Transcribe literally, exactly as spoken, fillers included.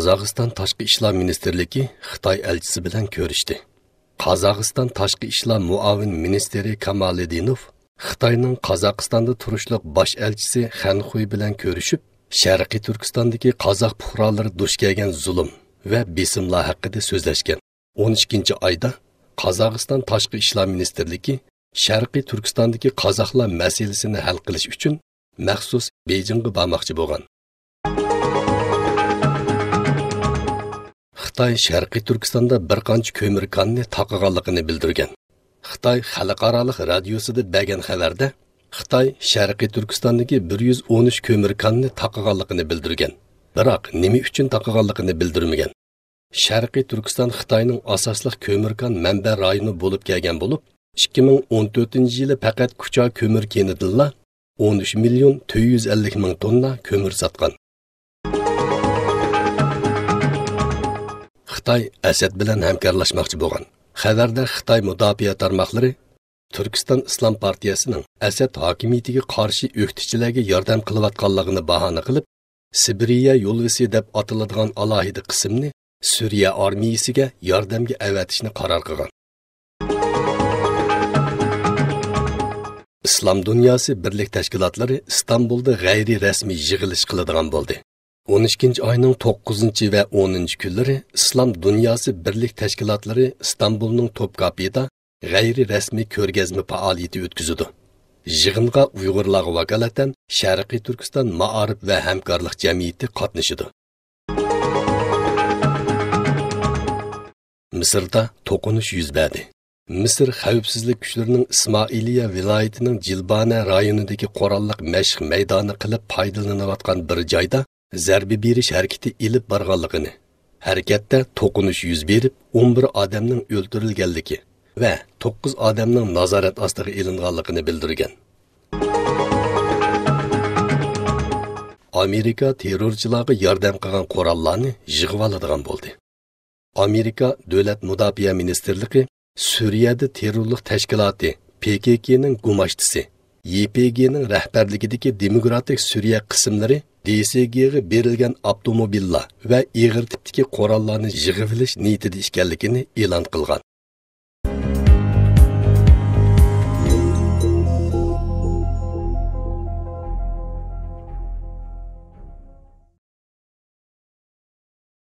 قازاقىستان تاشقى ئىشلار مىنىستىرلىكى خىتاي ئەلچىسى بىلەن كۆرۈشتى. قازاقىستان تاشقى ئىشلار مۇئاۋىن مىنىستىرى كامالىدىنوف خىتاينىڭ قازاقىستاندا تۇرۇشلۇق باش ئەلچىسى خەنخۇي بىلەن كۆرۈشۈپ، شەرقىي تۈركىستاندىكى قازاق پۇقرالىرى دۇچ كەلگەن زۇلۇم ۋە بېسىملار ھەققىدە سۆزلەشكەن. ئون ئىككىنچى ئايدا قازاقىستان تاشقى ئىشلار مىنىستىرلىكى شەرقىي تۈركىستاندىكى قازاقلار مەسىلىسىنى ھەل قىلىش ئۈچۈن مەخسۇس بېيجىڭغا بارماقچى بولغان. خىتاي شەرقىي تۈركىستاندا بىر قانچە كۆمۈر كاننى تاقىغانلىقىنى بىلدۈرگەن. خىتاي خەلقئارالىق رادىيوسىدا بەرگەن خەۋەردە، خىتاي شەرقىي تۈركىستاندىكى بىر يۈز ئون ئۈچ كۆمۈر كاننى تاقىغانلىقىنى بىلدۈرگەن. بىراق نېمە ئۈچۈن تاقىغانلىقىنى بىلدۈرمىگەن. شەرقىي تۈركىستان خىتاينىڭ ئاساسلىق كۆمۈر كان مەنبە رايونى بولۇپ كەلگەن بولۇپ، ئىككى مىڭ ئون تۆتىنچى يىلى پەقەت كۇچا كۆمۈر كېنىدىنلا ئون ئۈچ مىليون تۆت يۈز ئەللىك مىڭ توننا كۆمۈر ساتقان. خىتاي ئەسەد بىلەن ھەمكارلاشماقچى بولغان. خەۋەردە خىتاي مۇداپىئە تارماقلىرى تۈركىستان ئىسلام پارتىيەسىنىڭ ئەسەد ھاكىمىيىتىگە قارشى ئۆكتىچىلەرگە ياردەم قىلىۋاتقانلىقىنى باھانە قىلىپ، سىبىرىيە يولۋىسى دەپ ئاتىلىدىغان ئالاھىدە قىسىمنى سۈرىيە ئارمىيىسىگە ياردەمگە ئەۋەتىشنى قارار قىلغان. ئىسلام دۇنياسى بىرلىك تەشكىلاتلىرى ئىستانبۇلدا غەيرىي رەسمىي يىغىلىش قىلىدىغان بولدى. ئون ئىككىنچى ئاينىڭ توققۇزىنچى ۋە ئونىنچى كۈنلىرى ئىسلام دۇنياسى بىرلىك تەشكىلاتلىرى ئىستانبۇلنىڭ توپكاپىدا غەيرىي رەسمىي كۆرگەزمە پائالىيىتى ئۆتكۈزىدۇ. يىغىنغا ئۇيغۇرلارغا ۋاكالىتەن شەرقىي تۈركىستان مائارىپ ۋە ھەمكارلىق جەمئىيىتى قاتنىشىدۇ. مىسىردا توقۇنۇش يۈز بەردى. مىسىر خەۋپسىزلىك كۈچلىرىنىڭ ئىسمائىلىيە ۋىلايىتىنىڭ جىلبانە رايونىدىكى قوراللىق مەشىق مەيدانى قىلىپ پايدىلىنىۋاتقان بىر جايدا زەربە بېرىش ھەرىكىتى ئېلىپ بارغانلىقىنى، ھەرىكەتتە توقۇنۇش يۈز بېرىپ، ئون بىر ئادەمنىڭ ئۆلتۈرۈلگەنلىكى ۋە توققۇز ئادەمنىڭ نازارەت ئاستىغا ئېلىنغانلىقىنى بىلدۈرگەن. ئامېرىكا تېررورچىلارغا ياردەم قىلغان قوراللارنى يىغىۋالىدىغان بولدى. ئامېرىكا دۆلەت مۇداپىئە مىنىستىرلىقى سۈرىيەدە تېررورلۇق تەشكىلاتى پې كې كې نىڭ گۇماشتىسى، يې پې گې نىڭ رەھبەرلىكىدىكى دېموكراتىك سۈرىيە قىسىملىرى دې سې گې غا بېرىلگەن ئاپتوموبىللار ۋە ئېغىر تىپتىكى قوراللارنى يىغىۋېلىش نىيىتىدە ئىكەنلىكىنى ئېلان قىلغان.